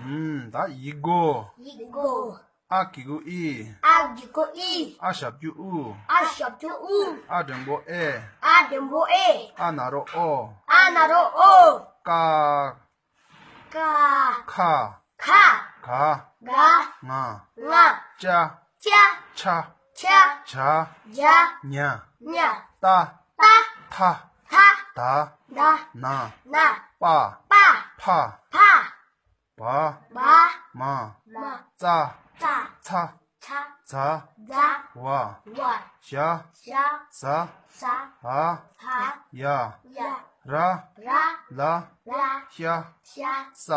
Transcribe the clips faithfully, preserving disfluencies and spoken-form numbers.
ཨུམ། ད་ཡི་གེ་གོ། ཡི་གེ་གོ། ཨ་གི་གུ་ཨི། ཨ་གི་གུ་ཨི། ཨ་ཞབས་ཀྱུ་ཨུ། ཨ་ཞབས་ཀྱུ་ཨུ། ཨ་འགྲེང་བུ་ཨེ། ཨ་འགྲེང་བུ་ཨེ། ཨ་ན་རོ་ཨོ། ཨ་ན་རོ་ཨོ། ཀ། ཀ། ཁ། ཁ། ག། ག། ང་། ང་། ཅ། ཅ། ཆ། ཆ། ཇ། ཇ། ཉ། ཉ། ཏ། ཏ། ཐ། ཐ། ད། ད། ན། ན། པ། པ། ཕ། ཕ། བ། བ། མ། མ། ཙ། ཙ། ཚ། ཚ། ཛ། ཛ། ཝ། ཝ། ཞ། ཞ། ཟ། ཟ། འ། འ། ཡ། ཡ། ར། ར། ལ། ལ། ཤ། ཤ། ས།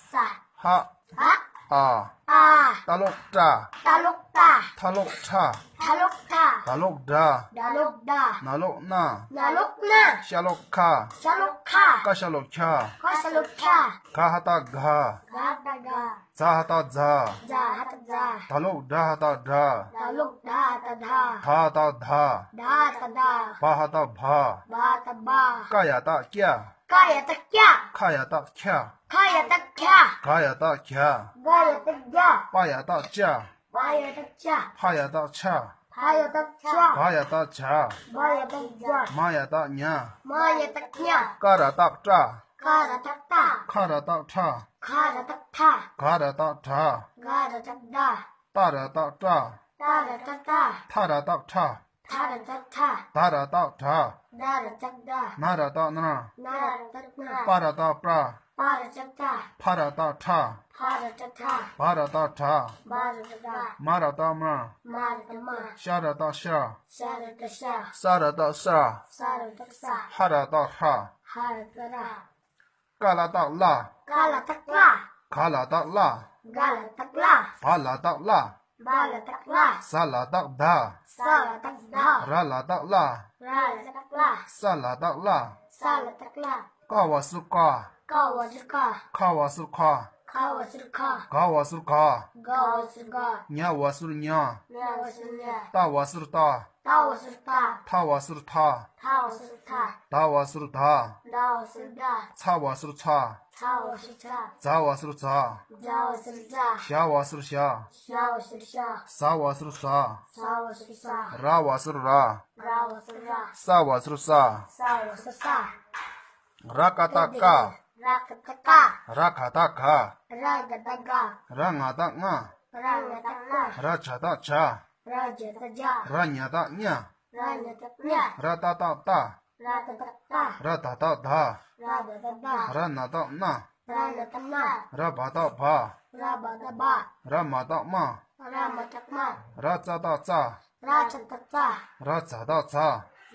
ས། ཧ། ཧ། ཨ། ཨ། ཏ་ལོག་ཏྲ། ཏ་ལོག་ཏྲ། ཐ་ལོག་ཁྲ། ཐ་ལོག་ཁྲ། ད་ལོག་དྲ། ད་ལོག་དྲ། ན་ལོག་སྣ། ན་ལོག་སྣ། ཤ་ལོག་ཁ། ཤ་ལོག་ཁ། ཀ་ཤ་ལོག་ཁྱ། ཀ་ཤ་ལོག་ཁྱ། ག་ཧ་ཏ་གྷ། ག་ཧ་ཏ་གྷ། ཛ་ཧ་ཏ་ཛྷ། ཛ་ཧ་ཏ་ཛྷ། ད་ལོག་དྲ་ཧ་ཏ་དྲ། ད་ལོག་དྲ་ཧ་ཏ་དྲ། ད་ཧ་ཏ་དྷ། དྷ་ཧ་ཏ་དྷ། བ་ཧ་ཏ་བྷ། ཀ་ཡ་ཏ་ཀྱ། ཀ་ཡ་ཏ་ཀྱ། ཁ་ཡ་ཏ་ཁྱ། ཁ་ཡ་ཏ་ཁྱ། ག་ཡ་ཏ་གྱ། ག་ཡ་ཏ་གྱ། པ་ཡ་ཏ་ཅ། པ་ཡ་ཏ་ཅ། ཕ་ཡ་ཏ་ཕྱ། ཕ་ཡ་ཏ་ཕྱ། བ་ཡ་ཏ་བྱ། བ་ཡ་ཏ་བྱ། མ་ཡ་ཏ་མྱ། མ་ཡ་ཏ་མྱ། ཀ་ར་ཏ་ཀྲ། ཀ་ར་ཏ་ཀྲ། ཁ་ར་ཏ་ཁྲ། ཁ་ར་ཏ་ཁྲ། ག་ར་ཏ་གྲ། ག་ར་ཏ་གྲ། ཏ་ར་ཏ་ཏྲ། ཏ་ར་ཏ་ཏྲ། ཐ་ར་ཏ་ཐྲ། ཐ་ར་ཏ་ཐྲ། ད་ར་ཏ་དྲ། ད་ར་ཏ་དྲ། ན་ར་ཏ་ནྲ། ན་ར་ཏ་ནྲ། པ་ར་ཏ་པྲ། པ་ར་ཏ་པྲ། ཕ་ར་ཏ་ཕྲ། ཕ་ར་ཏ་ཕྲ། བ་ར་ཏ་བྲ། བ་ར་ཏ་བྲ། མ་ར་ཏ་མྲ། མ་ར་ཏ་མྲ། ཤ་ར་ཏ་ཤྲ། ཤ་ར་ཏ་ཤྲ། ས་ར་ཏ་སྲ། ས་ར་ཏ་སྲ། ཧ་ར་ཏ་ཧྲ། ཧ་ར་ཏ་ཧྲ། ཀ་ལ་ཏ་ཀླ། ཀ་ལ་ཏ་ཀླ། ག་ལ་ཏ་གླ། ག་ལ་ཏ་གླ། བ་ལ་ཏ་བླ། བ་ལ་ཏ་བླ། ཟ་ལ་ཏ་བདའ། ཟ་ལ་ཏ་བདའ། ར་ལ་ཏ་རླ། ར་ལ་ཏ་རླ། ས་ལ་ཏ་སླ། ས་ལ་ཏ་སླ། ཀ་བ་ཟུར་ཀ། ཀ་བ་ཟུར་ཀ། ཁ་བ་ཟུར་ཁ། ཁ་བ་ཟུར་ཁ། ག་བ་ཟུར་ག། ག་བ་ཟུར་ག། ཉ་བ་ཟུར་ཉ། ཉ་བ་ཟུར་ཉ། ཏ་བ་ཟུར་ཏ། ཏ་བ་ཟུར་ཏ། ཐ་བ་ཟུར་ཐ། ཐ་བ་ཟུར་ཐ། ད་བ་ཟུར་ད། ད་བ་ཟུར་ད། ཚ་བ་ཟུར་ཚ། ཚ་བ་ཟུར་ཚ། ཛ་བ་ཟུར་ཛ། ཛ་བ་ཟུར་ཛ། ཞ་བ་ཟུར་ཞ། ཞ་བ་ཟུར་ཞ། ཟ་བ་ཟུར་ཟ། ཟ་བ་ཟུར་ཟ། ར་བ་ཟུར་ར། ར་བ་ཟུར་ར། ས་བ་ཟུར་ས། ས་བ་ཟུར་ས། ར་ཀ་ཏ་ཀ། ར་ཀ་ཏ་ཀ། ར་ག་ཏ་ག། ར་ག་ཏ་ག། ར་ང་ཏ་ང་། ར་ང་ཏ་ང་། ར་ཇ་ཏ་ཇ། ར་ཇ་ཏ་ཇ། ར་ཉ་ཏ་ཉ། ར་ཉ་ཏ་ཉ། ར་ཏ་ཏ་ཏ། ར་ཏ་ཏ་ཏ། ར་ད་ཏ་ད། ར་ད་ཏ་ད། ར་ན་ཏ་ན། ར་ན་ཏ་ན། ར་བ་ཏ་བ། ར་བ་ཏ་བ། ར་མ་ཏ་མ། ར་མ་ཏ་མ། ར་ཙ་ཏ་ཙ། ར་ཙ་ཏ་ཙ། ར་ཛ་ཏ་ཛ།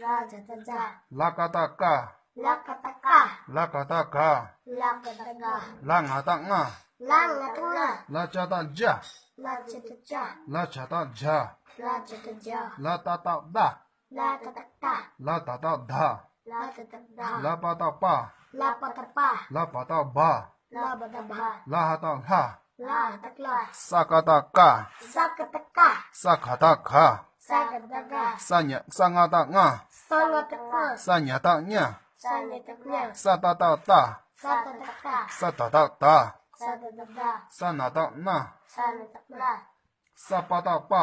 ར་ཛ་ཏ་ཛ། ལ་ཀ་ཏ་ཀ། ལ་ཀ་ཏ་ཀ། ལ་ག་ཏ་ག། ལ་ག་ཏ་ག། ལ་ང་ཏ་ང་། ལ་ང་ཏ་ང་། ལ་ཅ་ཏ་ལྕ། ལ་ཅ་ཏ་ལྕ། ལ་ཇ་ཏ་ལྗ། ལ་ཇ་ཏ་ལྗ། ལ་ཏ་ཏ་ཏ། ལ་ཏ་ཏ་ཏ། ལ་ད་ཏ་ད། ལ་ད་ཏ་ད། ལ་པ་ཏ་པ། ལ་པ་ཏ་པ། ལ་བ་ཏ་བ། ལ་བ་ཏ་བ། ལ་ཧ་ཏ་ལྷ། ལ་ཧ་ཏ་ལྷ། ས་ཀ་ཏ་ཀ། ས་ཀ་ཏ་ཀ། ས་ག་ཏ་ག། ས་ག་ཏ་ག། ས་ཉ་ས་ང་ཏ་ང་། ས་ང་ཏ་ང་། ས་ཉ་ཏ་ཉ། ས་ཉ་ཏ་ཉ། ས་ཏ་ཏ་ཏ། ས་ཏ་ཏ་ཏ། ས་ད་ཏ་ད། ས་ད་ཏ་ད། ས་ན་ཏ་ན། ས་ན་ཏ་ན། ས་པ་ཏ་པ།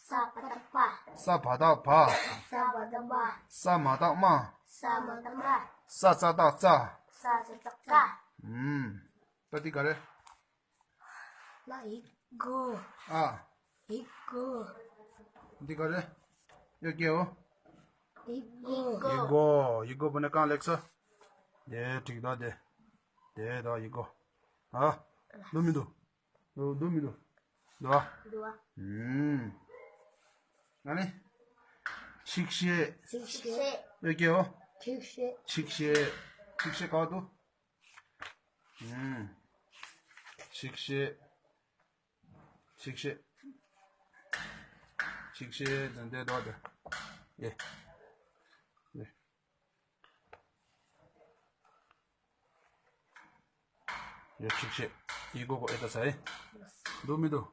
ས་པ་ཏ་པ། ས་བ་ཏ་བ། ས་བ་ཏ་བ། ས་མ་ཏ་མ། ས་མ་ཏ་མ། ས་ཙ་ཏ་ཙ། ས་ཙ་ཏ་ཙ། ཨུམ། ད་འདི་ག་རེ། ལ་ཡི་གོ། ཨ། ཡི་གོ། འདི་ག་རེ། ཡོད་ཀྱེའོ། ཡི་གོ། ཡི་གོ། ཡི་གོ་བོ་ནས་གང་ལེགས་སོ། དེ་འགྲིག་ད་དེ། དེ་ད་ཡི་གོ། ཨ། འདུག་མི་འདུག་འདུག་འདུག་མི་འདུག་འདུག་ཨ། འདུག་ཨ། ཨུམ། ཨ་ནི། ཆིག་ཤད། ཆིག་ཤད། ཨོ་ཀེའོ། ཆིག་ཤད། ཆིག་ཤད། ཆིག་ཤད་ག་བ་འདུག་ཨུམ། ཆིག་ཤད། ཆིག་ཤད། ཆིག་ཤད་དེ་འདྲ་འདུག་ཨ་དེ། ཨེ། ཨེ། ཡ་ཆིག་ཤད། ཡི་གོ་གོ་ཨེ་ད་ས་ཨེ། འདུག་མི་འདུག་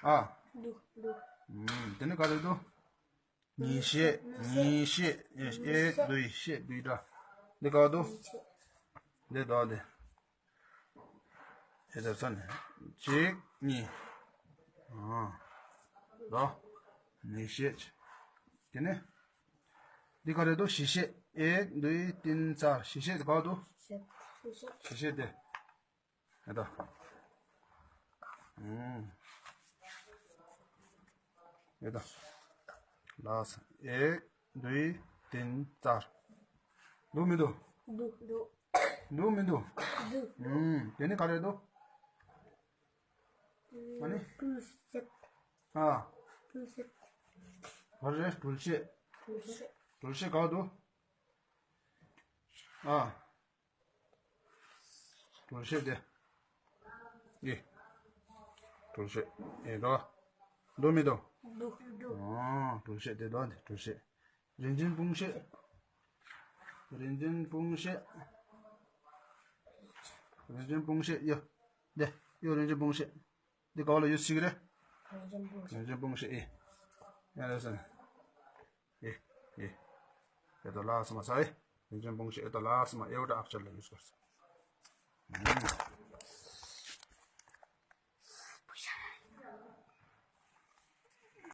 ཨ། འདུག་འདུག་ཨུམ། དེ་ནས་ག་རེ་འདུག་ཉིས་ཤད། ཉིས་ཤད། ཨེ་ཨེ་འདུག་ཤད་འདུག་འདྲ། འདི་ག་འདུག་འདི་འདུག་ཨ་འདི། ཨེ་ད་ས་ནས་གཅིག་གཉིས། ཨ། རོ། ཉི་ཤུ། དེ་ནས། འདི་ག་རེ་འདུག་བཞི་བཤད། ཨེག་དུའི་ཏིན་ཙར། བཞི་བཤད་དེ་ག་འདུག་བཞི་བཤད་དེ། ཨེ་ད། ཨུམ། ཡོད་ད། ལགས་སོ། ཨེག་དུའི་ཏིན་ཙར། འདུག་མི་འདུག་འདུག་འདུག་འདུག་མི་འདུག་འདུག་ཨུམ། དེ་ནི་ག་རེ་འདུག་ཨ་ནི། ཨ། ག་རེ་བསྒྲུབ་བྱེད། བསྒྲུབ་བྱེད་ག་འདུག་ཨ། བསྒྲུབ་བྱེད་དེ། ཨེ། བསྒྲུབ་བྱེད། ཨེ་འདུག་འདུག་མི་འདུག་འདུག་འདུག་ཨ། བསྒྲུབ་བྱེད་དེ་འདུག་འདི་བསྒྲུབ་བྱེད། རིན་ཆེན་སྤུངས་ཤད། རིན་ཆེན་སྤུངས་ཤད། རིན་ཆེན་སྤུངས་ཤད་ཡ། འདི་ཡོ་རིན་ཆེན་སྤུངས་ཤད། འདི་ག་བ་ལ་ཡོད་ཤིག་རེད། རིན་ཆེན་སྤུངས་ཤད། རིན་ཆེན་སྤུངས་ཤད་ཨེ། ཡ་རེད་སོང་། ཨེ། ཨེ། ཡ་ད་ལགས་སོ་མ་ས་ཨེ། རིན་ཆེན་སྤུངས་ཤད་ཡ་ད་ལགས་སོ་མ་ཨེ་འོ་ད་ཨག་ཆ་ལ་ཡོད་སོང་།